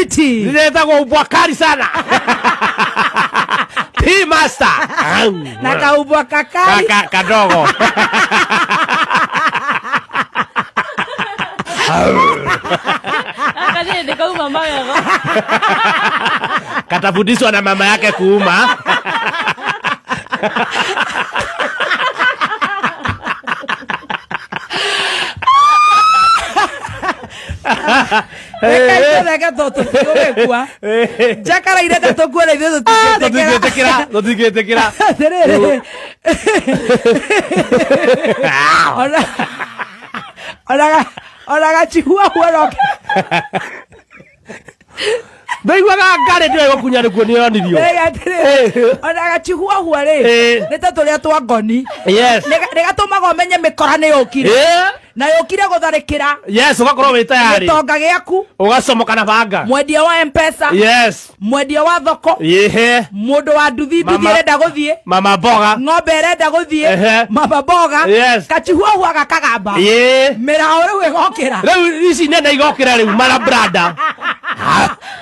Baby T. Nĩretagwo umbwa kali sana. T master. Na kaumbwa kakali. Kadogo. Gaka nĩ kauma magego. Katafundishwa na mama yake kuuma. Reke itũtheke tondũ tũtigũgĩkua. Njakara irenda tũkue na ithuĩ tũtingĩtĩkĩra. Tũtingĩtĩkĩra, tũtingĩtĩkĩra. Atĩrĩrĩ. Ona ona gachihuahua no Ndaiguaga ngarĩ ndĩwe gũkunya nĩkuo nĩyonirio. Atĩrĩrĩ, ona gachihuahua rĩ nĩ ta tũrĩa twa ngoni. Nĩ gatũmaga ũmenye mĩkora nĩ yũkire na yũkire gũtharĩkĩra Yes, ũgakorwo wĩ tayari. gĩtonga gĩaku. Ũgacomoka na banga. Mwendia wa Mpesa, mwendia wa thoko, mũndũ wa nduthi, nduthi ĩrenda gũthiĩ, Mama mboga. Ng'ombe ĩrenda gũthiĩ, mama mboga. Kachihuahua gakagamba, mĩraũ rĩu ĩgokĩra. Rĩu ici nene igokĩra rĩu mara brada.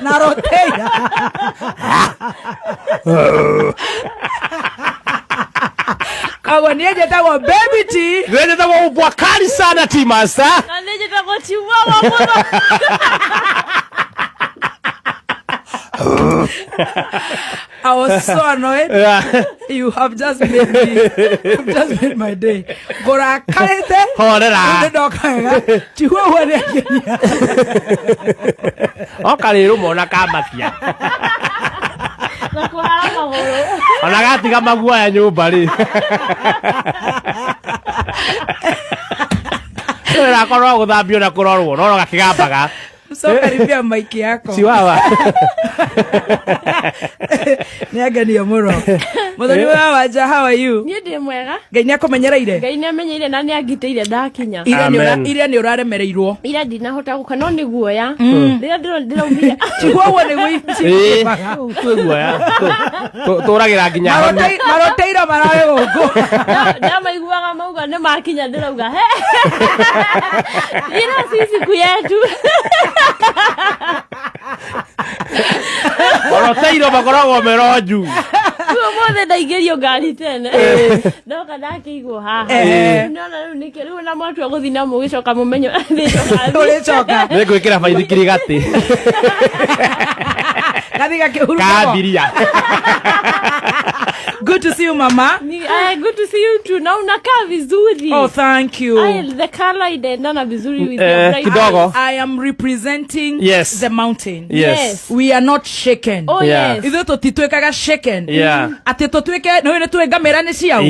Na roteira. Koguo niĩ njĩtagwo Baby T. Njĩtagwo umbwa kali sana T master. Na nĩ njĩtagwo Chihuahua mũno. I was so annoyed. You have just made me, you've just made my day. Ngũrakarĩte. Horera. Rĩu nĩndoka wega. Chihuahua nĩ angenia. Oka rĩrũma ona kamakia. Na kũhara magũrũ. Ona gatiga maguoya nyũmba rĩ. Ĩrakorwo gũthambio na kũrorwo no gakĩgambaga. So karibia maiki yako. Chihuahua. Nĩ angenia mũno. Mũthoni wa Wanja, how are you? Niĩ ndĩ mwega. Ngai nĩ akũmenyereire. Ngai nĩ amenyeire na nĩ angitĩire ndakinya. Ira nĩ Amen. ira nĩ ũraremereirwo. Ira ndinahota gũka no nĩ guoya. Rĩrĩa ndĩraumire. Chihuahua nĩ gwĩciria. Twĩ guoya. Tũragĩra nginya honi. Maroteiro mararĩ gũkũ. Ndamaiguaga mauga nĩ makinya ndĩrauga he. Ira si siku yetu. Maroteiro makoragwo meronju. Rĩu ũmũthĩ ndaingĩrio ngari tene. Ndoka ndakĩigwo haha. Nĩona rĩu nĩkĩ rĩu na mwatua gũthiĩ na mũgĩcoka mũmenye ũrĩa Ũrĩcoka. Nĩngwĩkĩra baithikiri gatĩ. Gathi gakĩhurũka. Kambiria. Good to see you, mama. Good to see you too. Na unakaa vizuri. Oh, thank you. Ay, the color inaendana vizuri with your bright kidogo. I am representing the mountain. Yes. We are not shaken. Oh, yes. Ithuĩ tũtituĩkaga shaken. Atĩ tũtuĩke nĩ nĩ tũĩ ngamĩra nĩ ciaũ.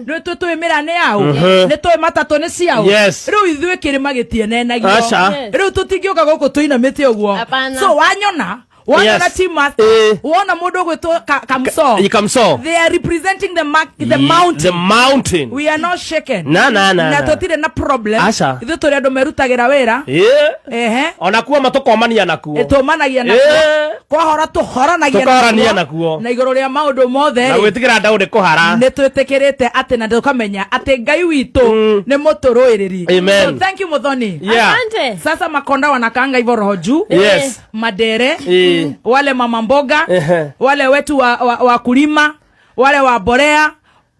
Nĩ tũĩ mĩra nĩ yaũ. Nĩ tũĩ matatũ nĩ ciaũ. Rĩu ithuĩ kĩrĩma gĩtienenagio. Aca. Rĩu tũtingĩũka gũkũ tũinamĩte ũguo. Hapana. So wanyona wanyona team master, wona mũndũ ũgwĩtwo Kamso. Kamso. They are representing the mountain. The mountain. We are not shaken. Na, na, na, na na. tũtirĩ na problem. Aca. Ithuĩ tũrĩ andũ merutagĩra wĩra. Ehe. Ona kuo matũkomania nakuo. Tũmanagia nakuo. Kwahora tũhoranagia. Tũkahorania nakuo. Na igũrũ rĩa maũndũ mothe Na rĩ, gwĩtigĩra ndaũ nĩ kũhara. nĩ twĩtĩkĩrĩte atĩ na tũkamenya atĩ Ngai witũ nĩ mũtũrũĩrĩri. Amen. So thank you, Muthoni. Asante. Sasa makonda wanakaanga hivyo roho juu. Madere, wale mama mboga, wale wetu wa kulima, wale wa borea,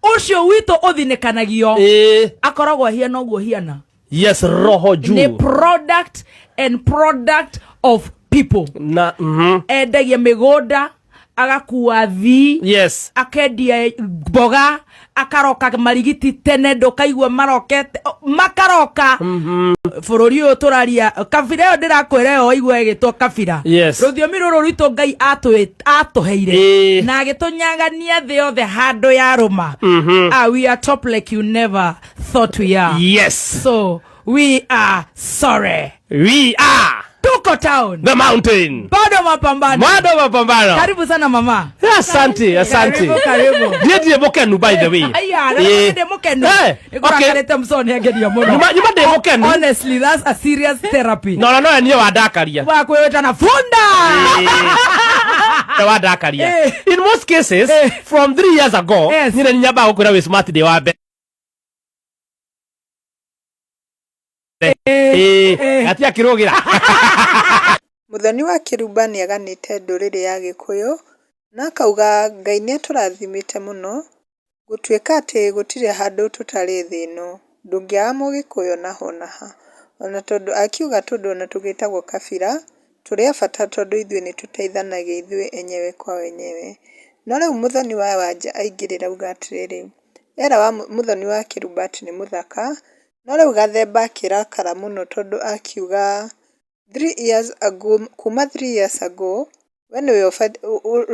ũcio witũ ũthinĩkanagio, akoragwo ahiana ũguo hiana. Yes, roho juu. Nĩ product and product of people. Na Endagia mĩgũnda, agakua thii, akendia mboga, akaroka marigiti tene, ndũkaigua marokete makaroka bũrũri ũyũ tũraria kabira ĩyo ndĩrakwĩra ĩyo waigua ĩgĩtwo kabira. Rũthiomi rũrũ rwitũ Ngai atũheire na agĩtũnyagania thĩ yothe handũ ya rũma. Ah, we are top like you never thought we are. So we are sorry. We are tuko town, the mountain, bado mapambano, bado mapambano. Karibu sana, mama. Asante, asante. Karibu, karibu. Ndiĩ ndirĩ mũkenu, by the way. Aya, ndĩ mũkenu. Nĩngũrakarĩte mũco nĩ angeria mũno. Nyuma ndĩ mũkenu. Honestly, that's a serious therapy. No, no, no, niĩ wandakaria. Wa kwĩwĩta na funda. Nĩ wandakaria. In most cases, from 3 years ago, niĩ nĩ nyambaga gũkwĩra wĩ smart ndĩ wa mbere. Gatia kĩrũgĩra. Mũthoni wa Kĩrumba nĩaganĩte ndũrĩrĩ ya Gĩkũyũ na akauga Ngai nĩatũrathimĩte mũno gũtuĩka atĩ gũtirĩ handũ tũtarĩ thĩ ĩno, ndũngĩaga mũgĩkũyũ ona ha ona ha. Ona tondũ akiuga tondũ ona tũgĩtagwo kabira, tũrĩ a bata tondũ ithuĩ nĩtũteithanagia ithuĩ enyewe kwa wenyewe. No rĩu Mũthoni wa Wanja aingĩrĩra auga atĩrĩrĩ, era Mũthoni wa Kĩrumba atĩ nĩ mũthaka, no rĩu Gathemba akĩrakara mũno tondũ akiuga 3 years ago, kuma 3 years ago, we nĩwe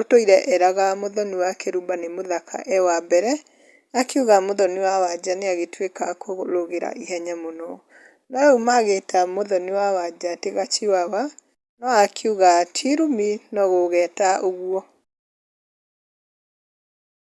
ũtũire eraga Mũthoni wa Kĩrumba nĩ mũthaka e wa mbere, akiuga Mũthoni wa Wanja nĩ agĩtuĩka kũrũgĩra ihenya mũno. No rĩu magĩta Mũthoni wa Wanja atĩ gachiwawa, no akiuga ti irumi no gũgeta ũguo.